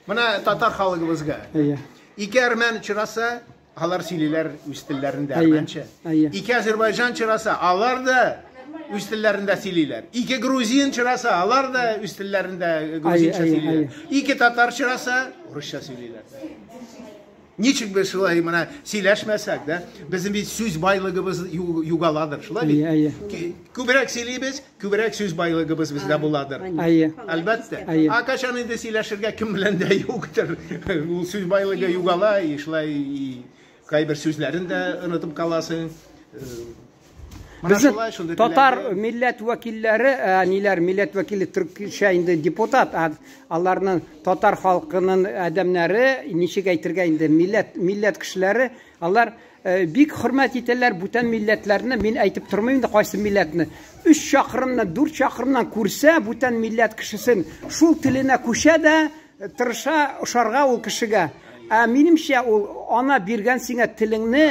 Менә татар халыгыбызга. Әйе. Ике әрмән очраса, алар сөйлиләр үз телләрендә Әйе, әрмәнчә. әйе. Ике азербайҗан очраса, алар да үз телләрендә сөйлиләр. Ике грузин очраса, алар да үз телләрендә грузинча Әйе, әйе, сөйлиләр. Ике татар очраса, урысча сөйлиләр. Ничек без шулай менә сөйләшмәсәк, да? Безнең бит сүз байлыгыбыз югаладыр, шулай бит? Әйе, әйе. Күбрәк сөйлибез, күбрәк сүз байлыгыбыз бездә буладыр. Әйе. Әлбәттә. Әйе. А качан инде сөйләшергә кем белән дә юктыр. Ул сүз байлыгы югала, и шулай и кайбер сүзләрен дә онытып каласың. Менә Безнең шулай, шундый татар телләрдә. милләт вәкилләре, ниләр, милләт вәкиле төркчә инде депутат, аларның татар халкының адәмнәре, ничек әйтергә инде, милләт кешеләре, алар бик хөрмәт итәләр бүтән милләтләрне, мин әйтеп тормыйм инде кайсы милләтне. 3 чакрымнан, 4 чакрымнан күрсә бүтән милләт кешесен, шул теленә күчә дә, тырыша ошарга ул кешегә. Ә минемчә ул ана биргән сиңа телеңне,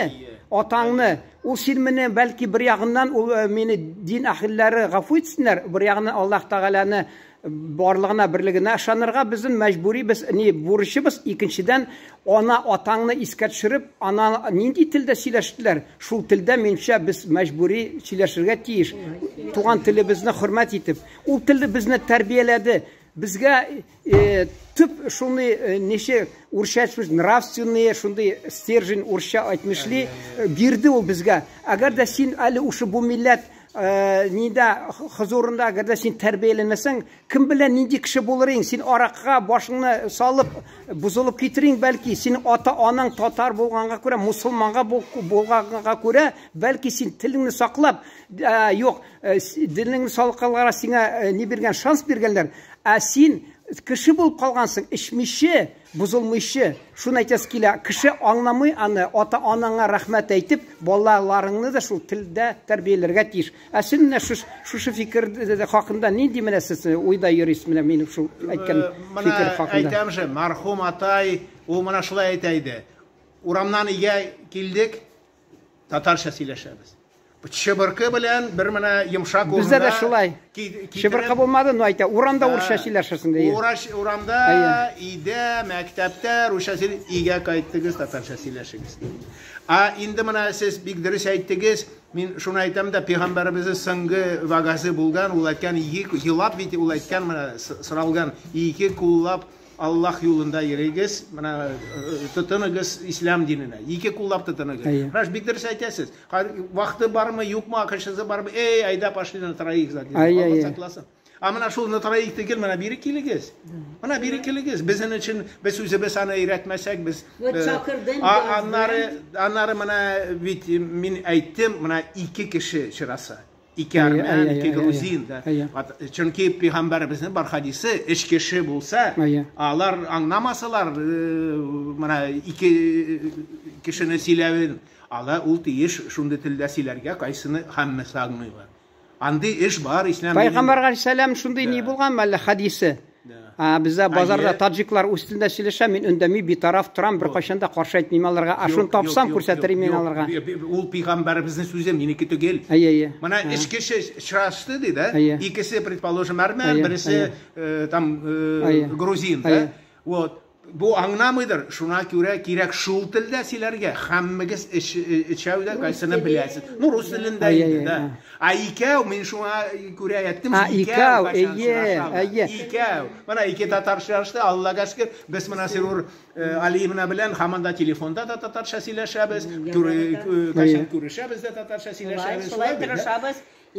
атаңны, ул син менә бәлки бер ягыннан ул мине дин әһелләре гафу итсеннәр, бер ягыннан Аллаһ Тәгаләне барлыгына, берлегенә ышанырга безнең мәҗбүри без ни бурычыбыз, икенчедән ана атаңны искә төшереп, ана нинди телдә сөйләштеләр, шул телдә минемчә без мәҗбүри сөйләшергә тиеш. Туган телебезне хөрмәт итеп, ул телне безне тәрбияләде. Безгә төп шундый ничек урысча сүз нравственный шундый стержень урысча әйтмешли бирде ул безгә. Әгәр дә син әле ушы бу милләт нидә хозурында, әгәр дә син тәрбияләнмәсәң, кем белән нинди кеше булыр идең? Син аракыга башыңны салып бозылып китерең, бәлки син ата-анаң татар булганга күрә, мусульманга булганга күрә, бәлки син телеңне саклап, юк, динеңне сакларга сиңа ни биргән, шанс биргәннәр. Ә син кеше булып калгансың, эчмиче, бозылмыйчы. Шуны әйтәсе килә, кеше аңламый аны, ата-анаңа рәхмәт әйтеп, балаларыңны да шул телдә тәрбияләргә тиеш. Ә син менә шушы фикер хакында нинди менә сез уйда йөрисез, менә минем шул әйткән Менә фикер хакында? Әйтәм же, мархум атай, ул менә шулай әйтә иде. Урамнан өйгә килдек, татарча сөйләшәбез. Чыбыркы белән бер менә йомшак Бездә дә урында шулай. китереп Чыбыркы булмады, но әйтә, урамда урысча сөйләшерсең ди. Урамда, Әйе. өйдә, мәктәптә русча сөйли, өйгә кайттыгыз, татарча сөйләшегез. А инде менә сез бик дөрес әйттегез, мин шуны әйтәм дә, пәйгамбәребезнең соңгы вәгазе булган, ул әйткән, ике елап бит, ул әйткән, менә соралган, ике куллап Аллаһ юлында йөрегез, менә тотыныгыз ислам диненә. Ике куллап тотыныгыз. Әйе. Менә бик дөрес әйтәсез. Вакыты бармы, юкмы, акчасы бармы? Эй, айда пошли на троих за дин. Әйе, Аллаһ әйе. сакласын. А менә шул на троих түгел, менә бире килегез. Менә бире килегез. Безнең өчен без үзебез аны өйрәтмәсәк, без, Вот чакырдым, яздым. Аннары менә бит мин әйттем, менә ике кеше чыраса. Ике Әйе, армян, әйе, ике әйе, грузин, да. әйе. Вот, чөнки пәйгамбәребезнең бар хадисе, өч кеше булса, Әйе. алар аңламасалар, менә ике кешене сөйләвен, алар ул тиеш шундый телдә сөйләргә, кайсыны һәммәсе аңлыйлар. Андый эш бар ислам динендә. Пәйгамбәр галәйһиссәлам шундый ни Да. булган мәллә хадисе? Да. Бездә базарда Әйе. таджиклар үз телендә сөйләшә, мин үндәми, битараф торам, бер кайчан да каршы әйтмим аларга. А шуны Юк, тапсам, юк, күрсәтер юк, мин юк. аларга. Ул пәйгамбәребезнең сүзе минеке түгел. Әйе, әйе. Менә Ә. өч кеше очрашты ди да. Әйе. Икесе, предположим, армян, Әйе, берсе, әйе. там Әйе. грузин, да? Әйе. Вот. Бу аңламыйдыр. Шуңа күрә кирәк шул телдә сөйләргә. Һәммәгез өчәү дә кайсыны беләсез. Ну, рус телендә Әйе, инде, әйе, да. әйе. А икәү, мин шуңа күрә әйттем, А, икәү икәү, кайчан әйе, очрашалар. әйе. Икәү. Менә ике татар очрашты, Аллага шөкер, без менә Сирур Алиевна белән һаман да телефонда да татарча сөйләшәбез, кайчан Әйе. күрешәбез дә татарча сөйләшәбез. Шулай, шулай Шулай бит, да? тырышабыз.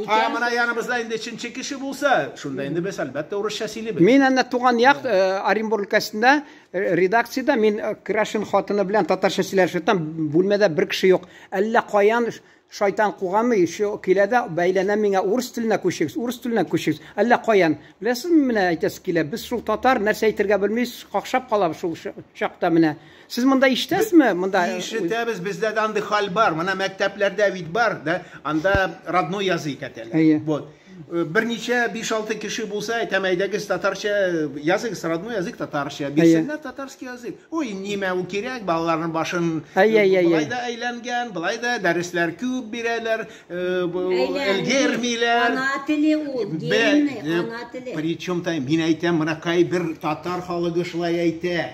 А менә яныбызда инде өченче кеше булса, шунда инде без әлбәттә урысча сөйлибез. Мин анда туган як, Оренбург өлкәсендә редакциядә мин крашен хатыны белән татарча сөйләшеп ятам, бүлмәдә бер кеше юк. Әллә каян шайтан куганмы, еще килә дә бәйләнә миңа, урыс теленә күчегез, урыс теленә күчегез. Әллә каян. Беләсезме, менә әйтәсе килә, без шул татар нәрсә әйтергә белмибез, какшап калабыз шул чакта менә. Сез монда ишетәсезме? Монда ишетәбез, бездә дә андый хәл бар. Менә мәктәпләрдә бит бар, да, анда родной язык әйтәләр. Әйе. Вот. Берничә 5-6 кеше булса, әйтәм, әйдәгез татарча языгыз, родной язык татарча. Бирсеннәр татарский язык. Ой, нимә ул кирәк, балаларның башын болай да әйләнгән, болай да дәресләр күп бирәләр, өлгермиләр. Ана теле ул, гимны, ана теле. Причем там, мин әйтәм, менә кайбер татар халыгы шулай әйтә.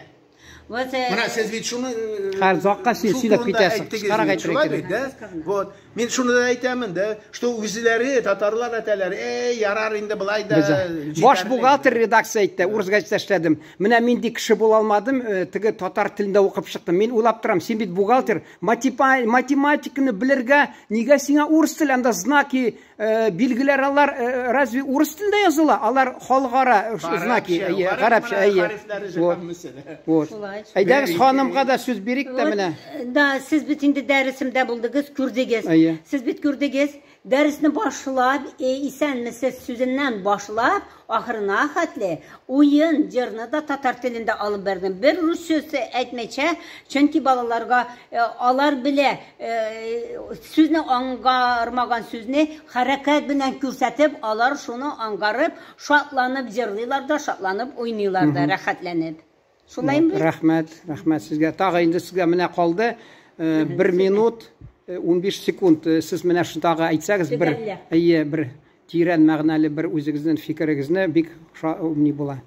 Вот, Менә сез бит шуны Хәзер озакка шул сөйләп турында китәсең, әйттегез кыскарак бит, әйтергә шулай кирәк. бит, да? Вот. Мин шуны да әйтәмен, да, что үзләре татарлар әйтәләр, эй, ярар инде болай да. Баш җитәрлек. бухгалтер редакция әйтте, урыс газетада эшләдем. Менә мин ди кеше була алмадым, теге татар телендә укып чыктым. Мин уйлап торам, син бит бухгалтер, математиканы белергә нигә сиңа урыс теле, анда знаки, билгеләр алар разве урыс телендә языла? Алар халыкара знаки, әйе, гарәпчә, әйе. Вот. Вот. Шулай. Әйдәгез ханымга да сүз бирик тә Вот, менә. Да, сез бит инде дәресемдә булдыгыз, күрдегез. Әйе. Сез бит күрдегез, дәресне башлап, исәнмесез сүзеннән башлап, ахырына хәтле уен җырны да татар телендә алып бардым. Бер рус сүзе әйтмәйчә, чөнки балаларга алар белә сүзне аңгармаган сүзне хәрәкәт белән күрсәтеп, алар шуны аңгарып, шатланып җырлыйлар да, шатланып уйныйлар да, рәхәтләнеп. Шулаймы? Рәхмәт, рәхмәт сезгә. Тагы инде сезгә менә калды 1 минут 15 секунд. Сез менә шуны тагы әйтсәгез, бер Төгәлле. әйе, бер тирән мәгънәле бер үзегезнең фикерегезне бик ни була.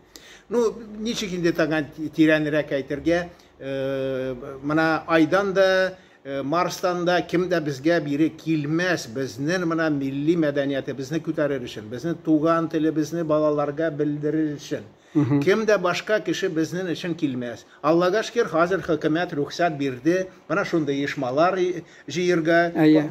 Ну, ничек инде тагын тирәнрәк әйтергә, менә Айдан да, Марстан да кем дә безгә бире килмәс, безнең менә милли мәдәниятебезне күтәрер өчен, безнең туган телебезне балаларга белдерер өчен. Кем дә башка кеше безнең өчен килмәс. Аллага шөкер, хәзер хөкүмәт рөхсәт бирде. Менә шундый оешмалар җыерга. Әйе.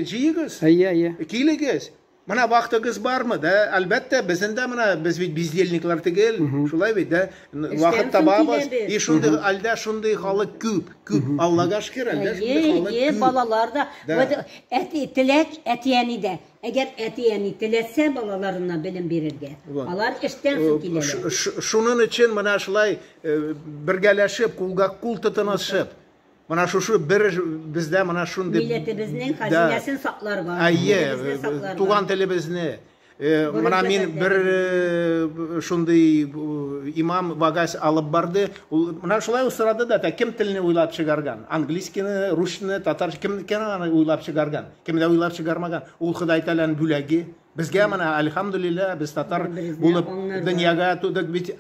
Җыегыз. Әйе, әйе. Килегез. Менә вакытыгыз бармы, да? Әлбәттә, безнең дә менә без бит бездельниклар түгел, шулай бит, да? Вакыт соң табабыз. киләбез. И шундый әлдә шундый халык күп, күп. Аллага шөкер, әлдә шундый Әйе, халык әйе, күп. балалар да. Да. Вот, әти, теләк әти-әнидә. Әгәр әти-әни теләсә балаларына белем бирергә, Вот. алар эштән соң киләләр. Шуның өчен менә шулай бергәләшеп, кулга кул тотынышып, менә шушы бер бездә менә шундый Милләтебезнең Да. хәзинәсен сакларга. Әйе, милләтебезне сакларга. туган телебезне. Менә мин Гореф-гадәтләребезне. бер шундый имам вагаз алып барды. Ул менә шулай сорады да, кем телне уйлап чыгарган? Английскийны, русны, татар кем кем аны уйлап чыгарган? Кем дә уйлап чыгармаган? Ул Ходай Тәгаләнең бүләге. Безгә менә альхамдулилла, без татар Бер-беребезне булып аңларга. дөньяга тудык бит.